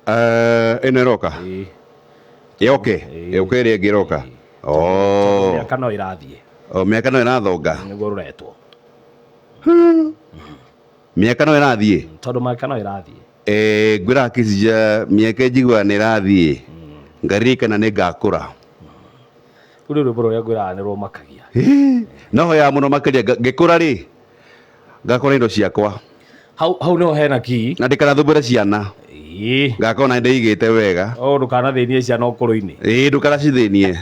Ĩno ĩroka? Ĩĩ. Yoke? Ĩĩ. Yoke ĩrĩa ĩngĩ ĩroka? Tondũ Oh. mĩaka no ĩrathiĩ. Oh, mĩaka no ĩrathonga. Nĩguo rũretwo. Mĩaka no ĩrathiĩ. Tondũ mĩaka no ĩrathiĩ. Eh, ngwĩraga Kĩcija mĩaka njiguaga nĩ ĩrathiĩ ngaririkana nĩ ngakũra. Rĩu nĩ rwĩmbo rũrĩa ngwĩraga nĩ rũmakagia. No hoyaga mũno makĩria ngĩkũra rĩ ngakora indo ciakwa. Hau hau nĩho hena key. Na ndĩkanathumbũre ciana. Ĩĩ. Ngakorwo na ndĩigĩte wega. O ndũkanathĩnie ciana ũkũrũ-inĩ. Ĩĩ, ndũkanacithĩnie.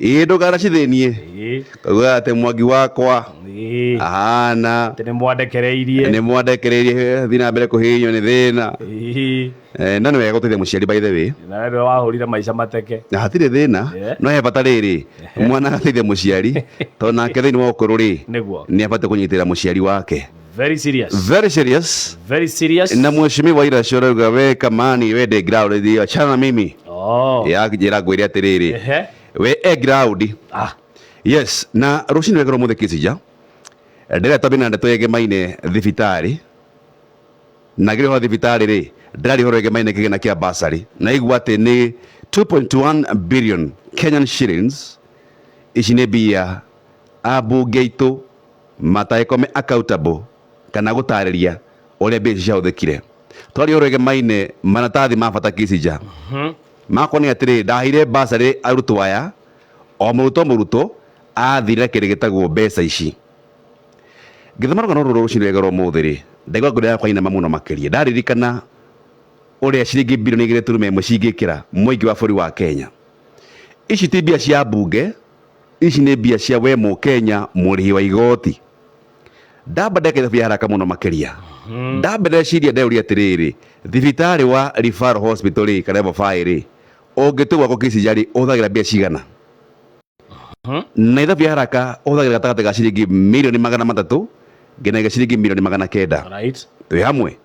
Ĩĩ, ndũkanacithĩnie. Ĩĩ. Kauga atĩ Mwangi wakwa Ĩĩ. ahana Atĩ nĩ mwandekereirie. Nĩ mwandekereirie, thiĩ na mbere kũhihinywo nĩ thĩna. Ĩĩ. No nĩ wega gũteithia mũciari, by the way. Na we nĩwe wahũrire maica mateke. Na hatirĩ thĩna. No he bata rĩrĩ mwana agateithia mũciari tondũ nake thĩinĩ wa ũkũrũ rĩ Nĩguo. nĩ abatiĩ kũnyitĩrĩra mũciari wake. Very serious. Very serious. Very serious. Na mheshimiwa Ira ũrauga we kamani we ndĩ ground, achana na mimi. Oh. Ya njĩra ngwĩre atĩrĩrĩ, we e ground. Ah. Yes, na rũcinĩ wega ũmũthĩ Kĩcija ndĩreta twambie na ndeto yegemaine thibitarĩ na ngĩrĩ ũhoro thibitarĩ rĩ ndĩraria ũhoro wegemaine kĩgĩna kĩa bursary na igua atĩ nĩ 2.1 billion Kenyan shillings. Ici nĩ mbia ambunge aitũ matangĩkorwo me accountable kana gũtarĩria ũrĩa mbia ici ciahũthĩkire. Twaria ũhoro wegemaine maratathi ma bata Kĩcija makwa nĩ atĩrĩrĩ, ndaheire bursary arutwo aya, o mũrutwo mũrutwo athire na kĩndũ gĩtagwo mbeca ici. Ngĩthoma rũgano rũrũ rũcinĩ rwega rwa ũmũthĩ rĩ, ndaigua ngoro yakwa inama mũno makĩria ndaririkana ũrĩa ciringi bilioni 2.1 cingĩkĩra mũingĩ wa bũrũri wa Kenya. Ici ti mbia cia mbunge, ici nĩ mbia cia we mũkenya mũrĩhi wa igoti. Ndamba ndeka ithabu ya haraka mũno makĩria, ndamba ndeciria ndeuria atĩrĩrĩ, thibitarĩ wa Referral Hospital rĩ kana level 5 rĩ, ũngĩtua gwakwo Kĩcija rĩ, ũhũthagĩra mbia cigana? Na ithabu ya haraka ũhũthagĩra gatagatĩ ga ciringi mirioni 300 nginyagia ciringi mirioni 900. Twĩ hamwe?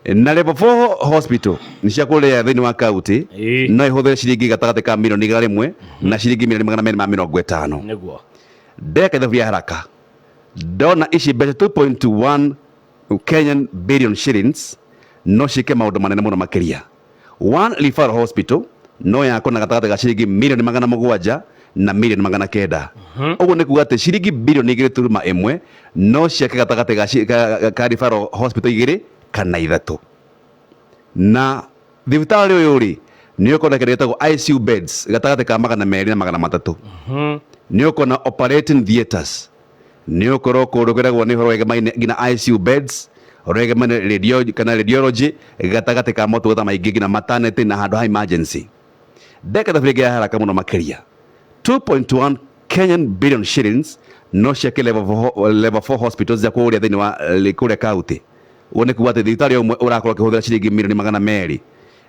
Na level 4 hospital nĩ cia kũrĩa thĩinĩ wa kaunti, no ĩhũthĩre ciringi gatagatĩ ka mirioni 100 na ciringi mirioni 250. Ndeka ithabu ya haraka ndona ici mbeca 2.1 Kenyan billion shillings no ciĩke maũndũ manene mũno makĩria. One referral hospital no yakwo na gatagatĩ ga ciringi mirioni 700 na mirioni 900. Ũguo nĩ kuga atĩ ciringi bilioni 2.1 no ciake gatagatĩ ka referral hospital igĩrĩ kana ithatũ. Na thibitarĩ ũyũ rĩ nĩ ũkona kĩndũ gĩtagwo ICU beds gatagatĩ ka 200 na 300. Nĩ ũkona operating theatres, nĩ ũkorwo kũndũ kwĩragwo nĩ ũhoro wegemaine nginya ICU beds, ũhoro wegemaine radio kana radiology gatagatĩ ka motungata maingĩ nginya maternity na handũ ha emergency. Ndeka thabu ĩngĩ ya haraka mũno makĩria, 2.1 Kenyan billion shillings no ciake level 4 hospitals cia kũrĩa thĩinĩ wa kũrĩa kaunti. Ũguo nĩ kuga atĩ thibitarĩ ũmwe ũrakorwo ũkĩhũthĩra ciringi mirioni 200,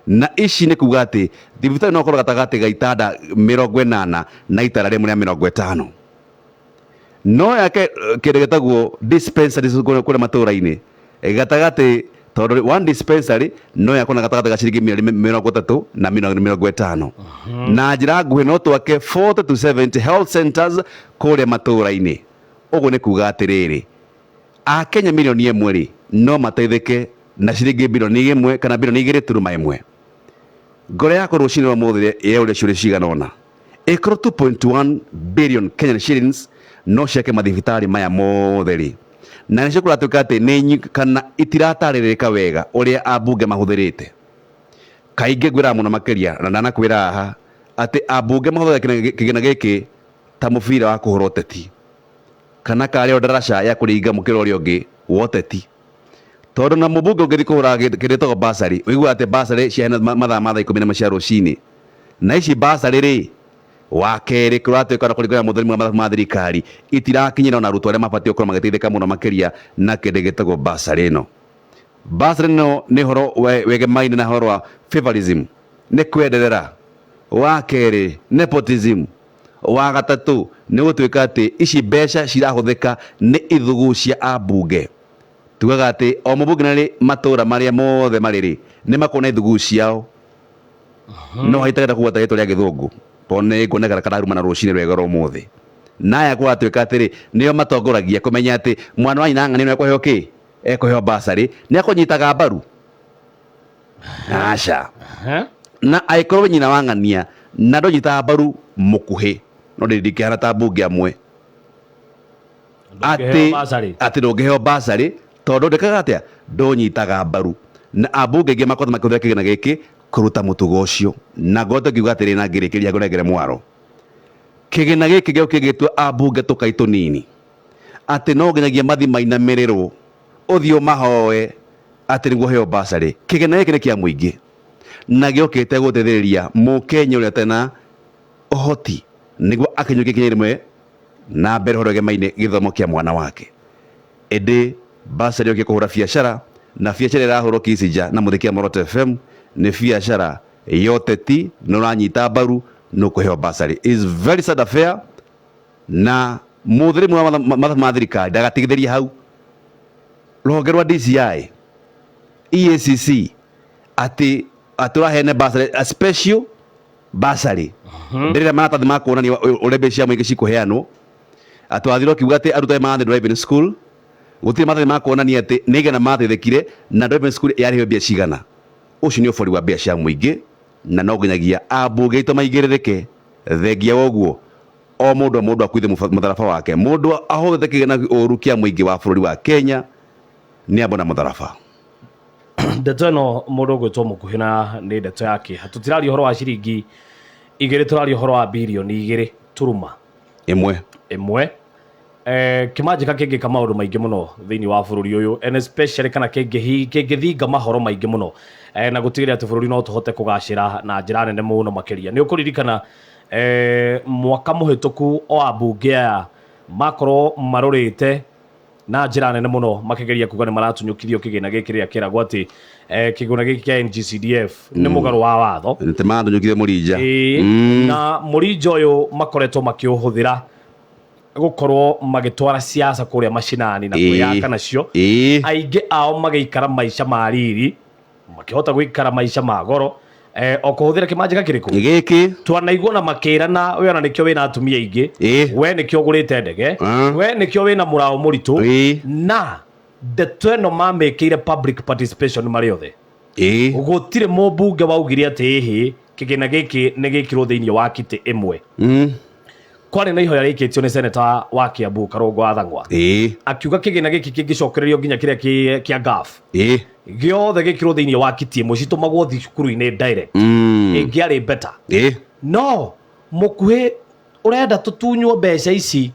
na ici nĩ kuga atĩ thibitarĩ no ũkorwo gatagatĩ ga itanda 80 na itara rĩmwe rĩa 50. No yake kĩndũ gĩtagwo dispensary kũrĩa matũra-inĩ gatagatĩ, tondũ one dispensary no yakwo na gatagatĩ ga ciringi mirioni 30 na mirioni 50. Na njĩra nguhĩ no twake 40 to 70 health centers kũrĩa matũra-inĩ. Ũguo nĩ kuga atĩrĩrĩ, Akenya 1 million rĩ no mateithĩke na ciringi 1 billion kana bilioni 2.1. Ngoro yakwa rũcinĩ rwa ũmũthĩ yeũria ciũria cigana ũna. Ĩkorwo 2.1 billion Kenyan shillings no ciake mathibitarĩ maya mothe rĩ, na nĩcio kũratuĩka atĩ nĩ kana itiratarĩrĩka wega ũrĩa ambunge mahũthĩrĩte. Kaingĩ ngwĩraga mũno makĩria na ndanakwĩra haha atĩ ambunge mahũthagĩra kĩgĩna gĩkĩ ta mũbira wa kũhũra ũteti kana karĩ o ndaraca ya kũringa mũkĩra ũrĩa ũngĩ wa ũteti, tondũ na mũmbunge ũngĩthiĩ kũhũra kĩndũ gĩtagwo bursary, ũiguaga atĩ bursary ciaheanwo mathaa ma thaa 11 cia rũcinĩ, na ici bursary rĩ, wa kerĩ kũratuĩka na kũringana na mũthoni wa mathabu ma thirikari itirakinyĩra ona arutwo arĩa mabatiĩ gũkorwo magĩteithĩka mũno makĩria na kĩndũ gĩtagwo bursary ĩno. Bursary ĩno nĩ ũhoro wegemaine na ũhoro wa favorism, nĩ kwenderera. Wa kerĩ, nepotism. Wa gatatũ, nĩ gũtuĩka atĩ ici mbeca cirahũthĩka nĩ ithugu cia ambunge. Tugaga atĩ o mũmbunge na rĩ matũra marĩa mothe marĩ rĩ nĩ makoragwo na ithugu ciao. No haitagenda kũgweta rĩtwa rĩa gĩthũngũ tondũ nĩ nguoneka kararumana rũcinĩ rwega rwa ũmũthĩ. Na aya kũratuĩka atĩrĩ nĩo matongoragia kũmenya atĩ mwana wa nyina ng'ania nĩ ekũheo kĩ? Ekũheo bursary, nĩ akũnyitaga mbaru. Aca. Na angĩkorwo wĩ nyina wa ng'ania na ndũnyitaga mbaru mũkuhĩ, no ndingĩhana ta mbunge amwe Ndũngĩheo atĩ bursary. Atĩ ndũngĩheo basarĩ tondũ ndĩkaga atĩa, ndũnyitaga mbaru. Na ambunge aingĩ makoretwo makĩhũthĩra kĩgĩna gĩkĩ kũruta mũtugo ũcio. Na ngoretwo ngiuga atĩrĩ, na ngĩrĩkĩria ngũnengere mwaro, kĩgĩna gĩkĩ gĩokire gĩgĩtua ambunge tũkai tũnini, atĩ no nginyagia mathi mainamĩrĩrwo, ũthiĩ ũmahoe atĩ nĩguo ũheo basarĩ. Kĩgĩna gĩkĩ nĩ kĩa mũingĩ na gĩokĩte gũteithĩrĩria mũkenya ũrĩa ũtarĩ na ũhoti nĩguo akinyũkie ikinya rĩmwe na mbere ũhoro wĩgemaine gĩthomo kĩa mwana wake. Ĩndĩ basarĩ yokire kũhũra biacara, na biacara ĩrahũrwo Kicinja na Mũthĩkia Moroto FM nĩ biacara ya ũteti, nĩ ũranyita mbaru nĩ ũkũheo basarĩ. Is very sad affair. Na mũthĩrĩmu wa mathabu ma thirikari ndagatigithĩrie hau. Rũhonge rwa DCI, EACC, atĩ atũraheane basarĩ, a special basarĩ, ndĩrĩ maratathi ma kuonania ũrĩa mbeca cia mũingĩ cikũheanwo. Atwathirwo akiuga atĩ arutwo arĩa marathiĩ driving school, gũtirĩ maratathi ma kuonania atĩ nĩ igana mateithĩkire na driving school yarĩhio mbia cigana. Ũcio nĩ ũbori wa mbia cia mũingĩ, na no nginyagia ambunge aitũ maigĩrĩrĩke. Thengia wa ũguo, o mũndũ o mũndũ akuithe mũtharaba wake. Mũndũ ahũthĩte kĩgĩna ũru kĩa mũingĩ wa bũrũri wa Kenya nĩ ambona mũtharaba. Ndeto ĩno, mũndũ ũgwĩtwo mũkuhĩ, na nĩ ndeto ya kĩeha. Tũtiraria ũhoro wa ciringi 2, tũraria ũhoro wa birioni 2.1. 1. Kĩmanjĩka kĩngĩka maũndũ maingĩ mũno thĩinĩ wa bũrũri ũyũ, and especially kana kĩngĩthinga mahoro maingĩ mũno na gũtigĩrĩra atĩ bũrũri no tũhote kũgacĩra na njĩra nene mũno makĩria. Nĩ ũkũririkana mwaka mũhĩtũku o ambunge aya makorwo marũrĩte na njĩra nene mũno makĩgeria kuga nĩ maratunyũkithio kĩgĩna gĩkĩ rĩrĩa kĩragwo atĩ kĩgĩna gĩkĩ kĩa NGCDF nĩ mũgarũ wa watho. Nĩ maratunyũkithio mũrinja. Ĩĩ, na mũrinja ũyũ makoretwo makĩũhũthĩra gũkorwo magĩtwara siasa kũrĩa macinani na kwĩyaka nacio. Aingĩ ao magĩikara maica ma riri, makĩhota gũikara maica ma goro o kũhũthĩra kĩmanjĩka kĩrĩkũ? Gĩkĩ. Twanaigua na makĩrana, we ona nĩkĩo wĩna atumia aingĩ, we nĩkĩo ũgũrĩte ndege, we nĩkĩo wĩna mũraũ mũritũ. Na ndeto ĩno mamĩkĩire public participation marĩ othe. Gũtirĩ mũmbunge waugire atĩ ĩhĩ, kĩgĩna gĩkĩ nĩ gĩkĩrwo thĩinĩ wa kitĩ ĩmwe. Kwarĩ na ihoya rĩikĩtio nĩ seneta wa Kiambu, Karũngũ wa Thang'wa, akiuga kĩgĩna gĩkĩ kĩngĩcokererio nginya kĩrĩa kĩa GAF gĩothe gĩkĩrwo thĩinĩ wa kitĩ ĩmwe, citũmagwo thukuru-inĩ direct, ĩngĩarĩ better. No mũkuhĩ, ũrenda tũtunywo mbeca ici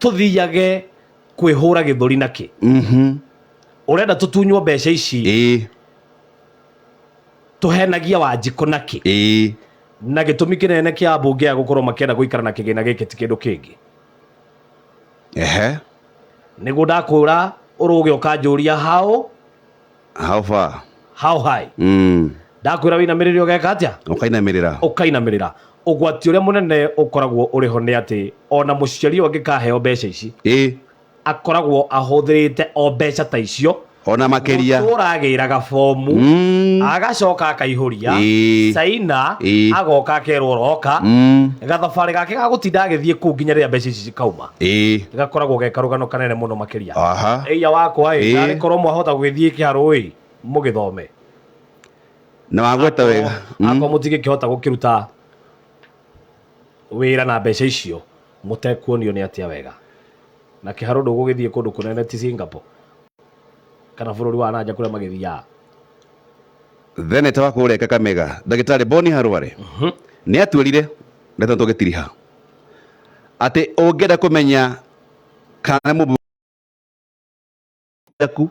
tũthiage kwĩhũra gĩthũri nakĩ? Ũrenda tũtunywo mbeca ici tũhenagia Wanjikũ nakĩ? Na gĩtũmi kĩnene kĩa ambunge aya gũkorwo makĩenda gũikara na kĩgĩna gĩkĩ ti kĩndũ kĩngĩ. Nĩguo ndakwĩra ũrũge ũkanjũria how. How far? How high. Ndakwĩra wĩinamĩrĩre, ũgeka atĩa? Ũkainamĩrĩra. Ũkainamĩrĩra. Ũgwati ũrĩa mũnene ũkoragwo ũrĩ ho nĩ atĩ ona mũciari ũyũ angĩkaheo mbeca ici, akoragwo ahũthĩrĩte o mbeca ta icio ona makĩria. Gũtũragĩraga fomu, agacoka akaihũria, caina, agoka akerwo roka. Gathabarĩ gake ga gũtinda agĩthiĩ kũu nginya rĩrĩa mbeca ici cikauma gakoragwo ge karũgano kanene mũno makĩria. Ĩia wakwa ĩ, narĩ korwo mwahota gũgĩthiĩ kĩharũ ĩ, mũgĩthome. Na wagweta wega. Akorwo mũtingĩkĩhota gũkĩruta wĩra na mbeca icio mũtekuonio nĩ atĩa wega, na kĩharũ ndũgũgĩthiĩ kũndũ kũnene, ti Singapore kana bũrũri wa nanja kũrĩa magĩthiaga. Theneta wa kũrĩa Kakamega, ndagĩtarĩ Boni Harware, nĩ atwĩrire ndeto tũgĩtiriha atĩ ũngĩenda kũmenya kana nĩ mũmbunge aku,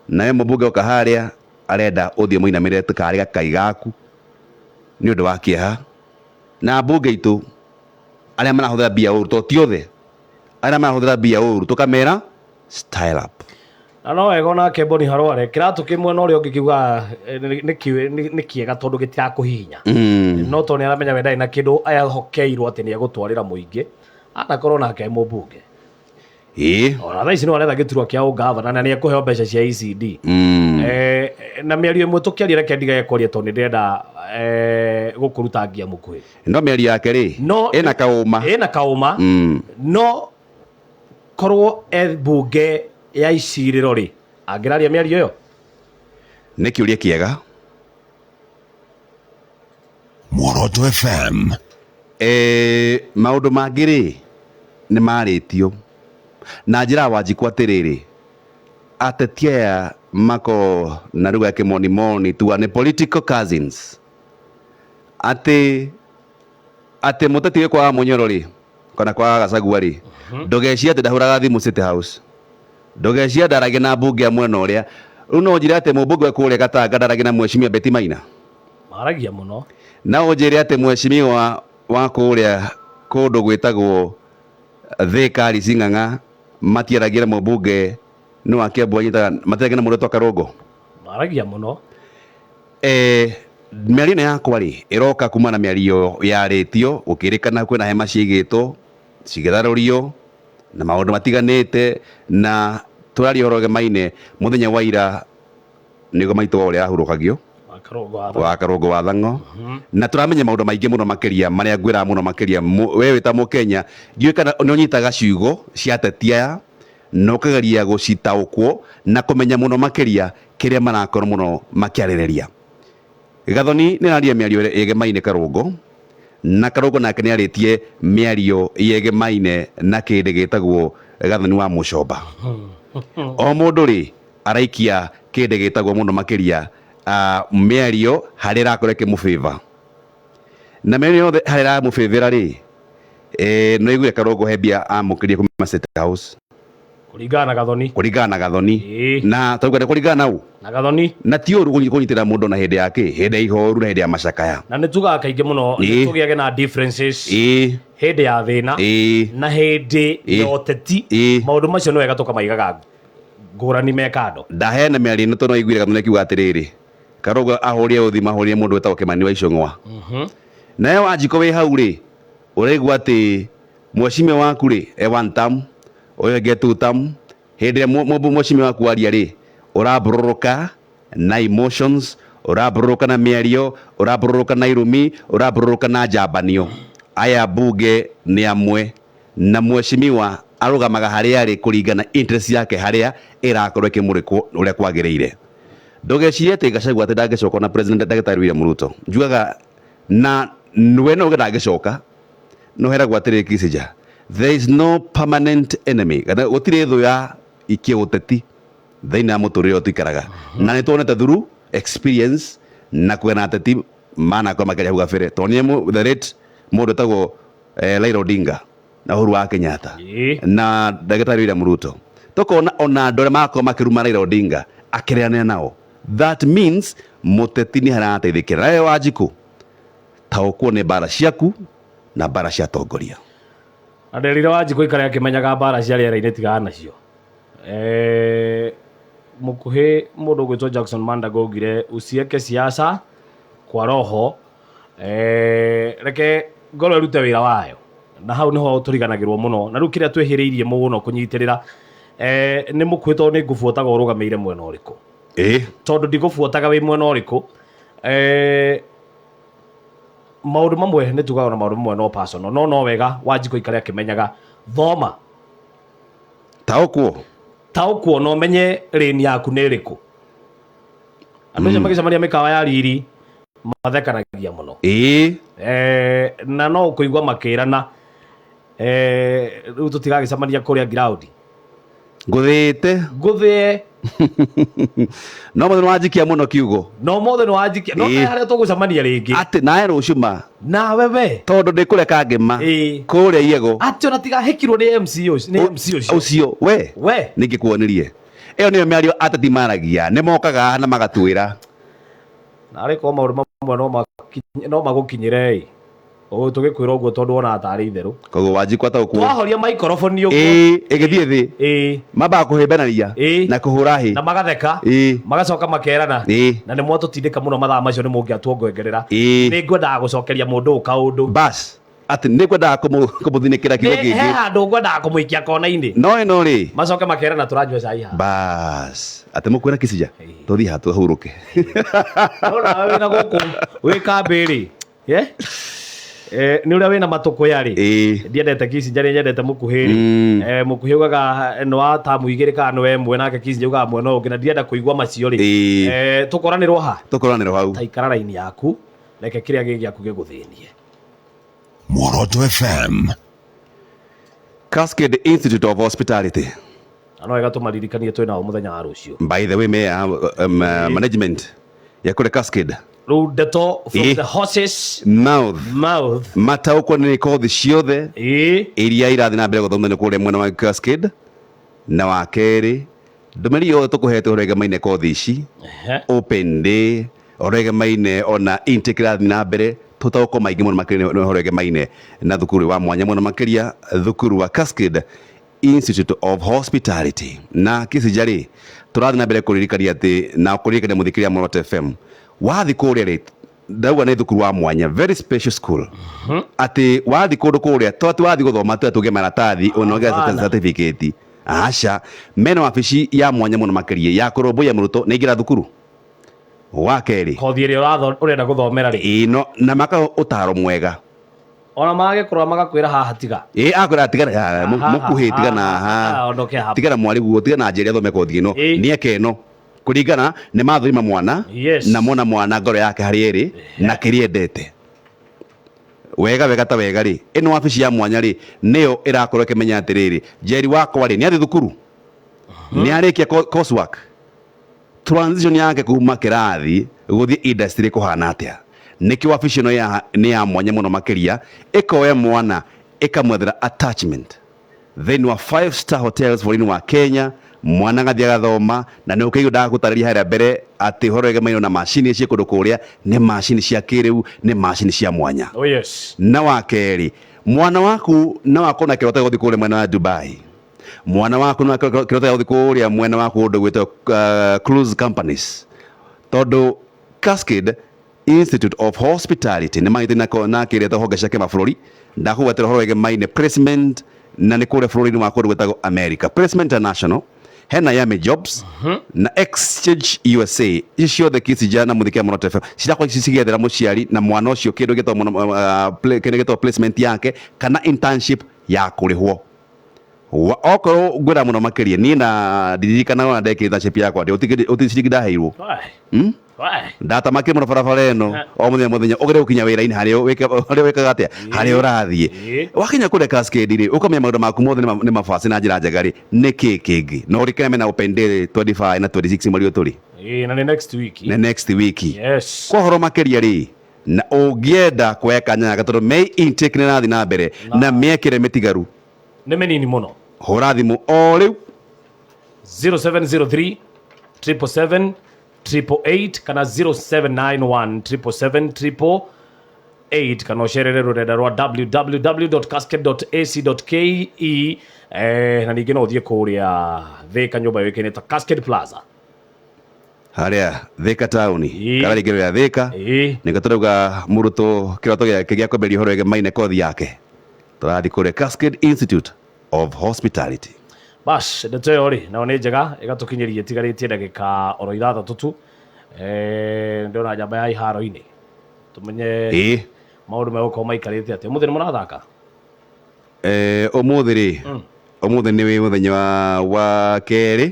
nawe mũmbunge oka harĩa arenda ũthiĩ mũinamĩrĩre karĩ gakai gaku, nĩ ũndũ wa kĩeha. Na mbunge itũ arĩa marahũthĩra mbia ũru, to ti othe, arĩa marahũthĩra mbia ũru tũkamera style up. Na no wega onake Boni Harware kĩratũ kĩ mwena ũrĩa ũngĩ kiugaga nĩ kĩega tondũ gĩtirakũhihinya, no tondũ nĩ aramenya we ndarĩ na kĩndũ ehokeirwo atĩ nĩ egũtwarĩra mũingĩ, anakorwo nake e mũmbunge. Ona thaa ici no aretha gĩturwa kĩa ũngavana na nĩ ekũheo mbeca cia ECD. Na mĩario ĩmwe tũkĩaria, reke ndigage kwaria tondũ nĩ ndĩrenda gũkũruta ngia mũkuhĩ. No mĩario yake rĩ, no ĩna kaũma. Ĩna kaũma. No korwo e mbunge ya icirĩro rĩ, angĩraria mĩario ĩyo? Nĩ kĩũria kĩega. Muoroto FM. Maũndũ mangĩ rĩ nĩ marĩtio na njĩra Wanjikũ atĩrĩrĩ, ateti aya makoragwo na lugha ya kĩmonimoni tuga nĩ political cousins, atĩ atĩ mũteti wĩ kwa Munyoro rĩ kana kwa Gachagua rĩ, ndũgecirie atĩ ndahũraga thimũ State House, ndũgecirie ndaragia na mbunge ya mwena ũrĩa. Rĩu no ũnjĩre atĩ mũmbunge wa kũrĩa Gatanga ndaragia na mheshimiwa Betty Maina? Maragia mũno. No ũnjĩre atĩ mheshimiwa wa kũrĩa kũndũ gwĩtagwo Thika Alice Ng'ang'a matiaragia na mũmbunge nĩ wa Kiambu anyitaga, matiaragia na mũndũ wĩtagwo Karũngũ? Maragia mũno. Mĩario ĩno yakwa rĩ ĩroka kuma na mĩario yarĩtio gũkĩrĩkana kwĩna hema ciigĩtwo cigĩtharũrio na maũndũ matiganĩte, na tũraria ũhoro ũgemaine mũthenya wa ira nĩguo maitũ wa ũrĩa ahurũkagio wa Karũngũ wa Thang'o, na tũramenya maũndũ maingĩ mũno makĩria marĩa ngwĩraga mũno makĩria we wĩ ta Mũkenya, ndiũĩ kana nĩ ũnyitaga ciugo cia ateti aya na ũkageria gũcitaũkwo na kũmenya mũno makĩria kĩrĩa marakorwo mũno makĩarĩrĩria. Gathoni nĩ araria mĩario ĩgemaine Karũngũ, na Karũngũ nake nĩ arĩtie mĩario yegemaine na kĩndĩ gĩtagwo Gathoni wa Mũcomba. O mũndũ rĩ araikia kĩndĩ gĩtagwo mũno makĩria mĩario harĩa ĩrakorwo ĩkĩmũbĩba, na mĩario yothe harĩa ĩramũbĩbĩra rĩ, no igue Karũngũ he mbia amũkĩrie kuma State House kũringana na Gathoni, kũringana na Gathoni, na tauga nĩ kũringana na ũ na Gathoni, na ti ũru kũnyitĩrĩra mũndũ na hĩndĩ ya kĩ, hĩndĩ ya ihoru na hĩndĩ ya macakaya. Na nĩ tugaga kaingĩ mũno nĩ tũgĩage na differences hĩndĩ ya thĩna na hĩndĩ ya ũteti, maũndũ macio nĩ wega tũkamaigaga ngũrani me kando. Ndaheana mĩario ĩno tondũ no aiguire Gathoni akiuga atĩrĩrĩ, Karũngũ ahũrire ũthima, ahũrire mũndũ wĩtagwo Kĩmani wa Icũng'wa. Nawe Wanjikũ wĩ hau rĩ, ũraigua atĩ mheshimiwa waku rĩ e one term, ũyũ ũngĩ e two term. Hĩndĩ ĩrĩa mheshimiwa waku aria rĩ, ũrambũrũrũka na emotions, ũrambũrũrũka na mĩario, ũrambũrũrũka na irumi, ũrambũrũrũka na njambanio. Aya mbunge nĩ amwe, na mheshimiwa arũgamaga harĩa arĩ kũringana interest yake harĩa ĩrakorwo ĩkĩmũrĩkwo ũrĩa kwagĩrĩire. Ndũgecirie atĩ Gachagua atĩ ndangĩcoka na President Ndagĩtarĩ William Ruto. Njugaga na we no uge ndangĩcoka, no heragwo atĩrĩrĩ Kissinger, there is no permanent enemy, kana gũtirĩ thũ ya kĩũteti thĩinĩ wa mũtũrĩre ũyũ tũikaraga, na nĩ tuonete through experience na kũgĩa na ateti manakorwo makĩaria hau gabere. Tondũ nĩ the late mũndũ wĩtagwo Raila Odinga na Uhuru wa Kenyatta na Ndagĩtarĩ William Ruto, tũkona ona andũ arĩa marakorwo makĩruma Raila Odinga akĩreanĩra nao. That means mũteti nĩ harateithĩkĩra. Nawe Wanjikũ, taũkwo nĩ mbara ciaku na mbara cia atongoria. Na nderire Wanjikũ ikare akĩmenyaga mbara cia rĩera-inĩ tigana nacio. Mũkuhĩ mũndũ ũgwĩtwo Jackson Mandago augire usieke siasa kwa roho, reke ngoro ĩrute wĩra wayo, na hau nĩho tũriganagĩrwo mũno. Na rĩu kĩrĩa twĩhĩrĩirie mũno kũnyitĩrĩra nĩ mũkuhĩ, tondũ nĩ ngũbuotaga ũrũgamĩire mwena ũrĩkũ, tondũ ndigũbuotaga wĩ mwena ũrĩkũ. Maũndũ mamwe nĩ tugaga na maũndũ mamwe no personal, no wega Wanjikũ ikare akĩmenyaga thoma, taũkwo taũkwo na ũmenye lane yaku nĩ ĩrĩkũ. Andũ acio magĩcemania mĩkawa ya riri mathekanagia mũno, na no kũigua makĩrana, rĩu tũtigagĩcemania kũrĩa ground. Ngũthĩĩte. Ngũthĩe. No mũthĩ nĩwanjikia mũno kiugo. No mũthĩ nĩwanjikia. No harĩa tũgũcemania rĩngĩ. Atĩ nawe rũciũ ma. Nawe we. Tondũ ndĩkũreka ngĩma. Kũrĩa Iego. Atĩ ona tigahĩkirwo nĩ MC ũcio, nĩ MC ũcio. Ũcio we. We. Nĩngĩkuonirie. Ĩyo nĩyo mĩario ateti maragia. Nĩ mokaga na magatwĩra. Narĩ korwo maũndũ mamwe no magũkinyĩre ĩ. Ũguo tũgĩkwĩra ũguo tondũ wonaga tarĩ itherũ. Koguo Wanjikũ ataũkwo. Twahoria microphone ũguo. Ĩgĩthiĩ thĩ. Mambaga kũhĩmbanĩria. Na kũhũra hĩ. Na magatheka. Magacoka makerana. Na nĩ mwatũtindĩka mũno mathaa macio nĩ mũngĩatuongongerera. Nĩ ngwendaga gũcokeria mũndũ ũyũ kaũndũ. Bas. Atĩ nĩ ngwendaga kũmũthinĩkĩra kiugo kĩngĩ. He handũ ngwendaga kũmũikia kona-inĩ. No ĩno rĩ. Macoke makerana tũranyua cai haha. Bas. Atĩ mũkwĩra Kissinger. Tũthiĩ haha tũhurũke. No nawe wĩna gũkũ wĩ kambĩ rĩ. Nĩ ũrĩa wĩna matũkũya rĩ. Ndiendete Kissinger, nĩ nyendete mũkuhĩ rĩ. Mũkuhĩ ugaga nĩ wa tamu igĩrĩ kana nĩ wa ĩmwe, nake Kissinger ugaga mwena ũngĩ, na ndirenda kũigua macio rĩ. Tũkoranĩrwo ha? Tũkoranĩrwo hau. Ta ikara raini yaku. Reke kĩrĩa gĩ gĩaku gĩgũthĩnie. Muoroto FM. Cascade Institute of Hospitality. Na no wega tũmaririkanie twĩ nao mũthenya wa rũciũ. By the way, mayor, management ya kũrĩa Cascade. Rĩu ndeto from the horses mouth. Mouth. Mataũkwo nĩ kothi ciothe iria irathiĩ na mbere gũthomithio kũrĩa mwena wa Cascade. Na wa kerĩ, ndũmĩrĩri yothe tũkũhete ũhoro ĩgemaine kothi ici, open day, ũhoro ĩgemaine ona intake ĩrathiĩ na mbere, tũtaũkwo maingĩ mũno makĩria nĩ ũhoro ĩgemaine na thukuru wa mwanya mũno makĩria, thukuru wa Cascade Institute of Hospitality. Na Kĩcija rĩ, tũrathiĩ na mbere kũririkania atĩ na kũririkania mũthikĩria Muoroto FM, wathiĩ kũrĩa rĩ, ndauga nĩ thukuru wa mwanya, very special school. Atĩ wathiĩ kũndũ kũrĩa, to atĩ wathiĩ gũthoma tu atĩ ũgĩe maratathi, ona ũgĩe certificate. Aca, mena wabici ya mwanya mũno makĩria ya kũrũmbũiya mũrutwo nĩ aingĩra thukuru. Wa kerĩ, kothi ĩrĩa ũrenda gũthomera rĩ, ĩno na maka ũtaro mwega. Ona magĩkũrora magakwĩra haha tiga. Ĩ, akwĩra tigana, mũkuhĩ tigana haha. Tigana mwariguo, tigana njĩra athome kothi ĩno. Nĩ eke ĩno. Kũringana nĩ mathũrima mwana, na mona mwana ngoro yake harĩa ĩrĩ, na kĩrĩa endete. Wega wega ta wega rĩ, ĩno wabici ya mwanya rĩ, nĩyo ĩrakorwo ĩkĩmenya atĩrĩrĩ, Njeri wakwa rĩ, nĩ athiĩ thukuru? Nĩ arĩkia coursework? Transition yake kuma kĩrathi gũthiĩ industry kũhana atĩa? Nĩkĩo wabici ĩno nĩ ya mwanya mũno makĩria, ĩkoya mwana ĩkamwethera attachment thĩinĩ wa 5-star hotels bũrũri-inĩ wa Kenya. Mwana agathiĩ agathoma, na nĩ ũkĩigua ndagũtarĩria harĩa mbere atĩ ũhoro wĩgemaine na macini ciĩ kũndũ kũrĩa, nĩ macini cia kĩrĩu, nĩ macini cia mwanya. Oh yes. Na wa kerĩ, mwana waku no akorwo na kĩroto gĩa gũthiĩ kũrĩa mwena wa Dubai. Mwana waku no akorwo kĩroto gĩa gũthiĩ kũrĩa mwena wa kũndũ gwĩtwo cruise companies. Tondũ Cascade Institute of Hospitality nĩ manyitĩte na kĩrĩa honge cia kĩmabũrũri. Ndakũgwetera ũhoro wĩgemaine placement, na nĩ kũrĩa bũrũri-inĩ wa kũndũ gwĩtagwo America. Placement International, hena Yami Jobs na Exchange USA. Ici ciothe Kĩcija na mũthikĩra Muoroto FM cirakorwo cigĩethera mũciari na mwana ũcio kĩndũ gĩtagwo kĩndũ gĩtagwo placement yake kana internship ya kũrĩhwo. Okorwo ngwĩra mũno makĩria, niĩ na ndirikanaga ona ndekire internship yakwa, ũti ciringi ndaheirwo. Ndatamakire mũno barabara ĩno o mũthenya mũthenya, ũgere gũkinya wĩra-inĩ harĩa wĩkaga atĩa, harĩa ũrathiĩ. Wakinya kũrĩa Cascade rĩ, ũkamenya maũndũ maku mothe nĩ mabasi na njĩra njega rĩ, nĩ kĩ kĩngĩ? Na ũrikane mena open day 25 na 26 mweri ũyũ tũrĩ. Na nĩ next week. Nĩ next week. Yes. Kwa ũhoro makĩria rĩ, na ũngĩenda kuoya kanya gaka tondũ May intake nĩ ĩrathiĩ na mbere na mĩeke ĩrĩa mĩtigaru nĩ mĩnini mũno. Hũra thimũ o rĩu 0703 777 888 kana 0791 777 888 kana ũcerere rũrenda rwa www.cascade.ac.ke, na ningĩ no ũthiĩ kũrĩa Thika nyũmba yũĩkaine ta Cascade Plaza harĩa Thika town, kana rĩngĩ rĩa Thika. Nĩkĩo tũrauga mũrutwo kĩroto gĩake gĩa kwambĩrĩria ũhoro wĩgemaine kothi yake, tũrathiĩ kũrĩa Cascade Institute of Hospitality. Bas, ndeto ĩyo rĩ, nayo nĩ njega, ĩgatũkinyĩria ĩtigarĩtie ndagĩka oro ithathatũ tu. Ndĩrona njamba ya iharo-inĩ, tũmenye maũndũ megũkorwo maikarĩte atĩa. Ũmũthĩ nĩ mũrathaka? Ũmũthĩ rĩ, ũmũthĩ nĩ mũthenya wa kerĩ,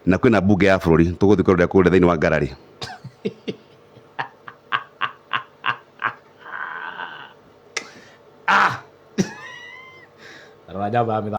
na kwĩna bunge ya bũrũri, tũgũthiĩ kũrĩa kũrĩa thĩinĩ wa ngarari. Rora njamba ya mĩthako.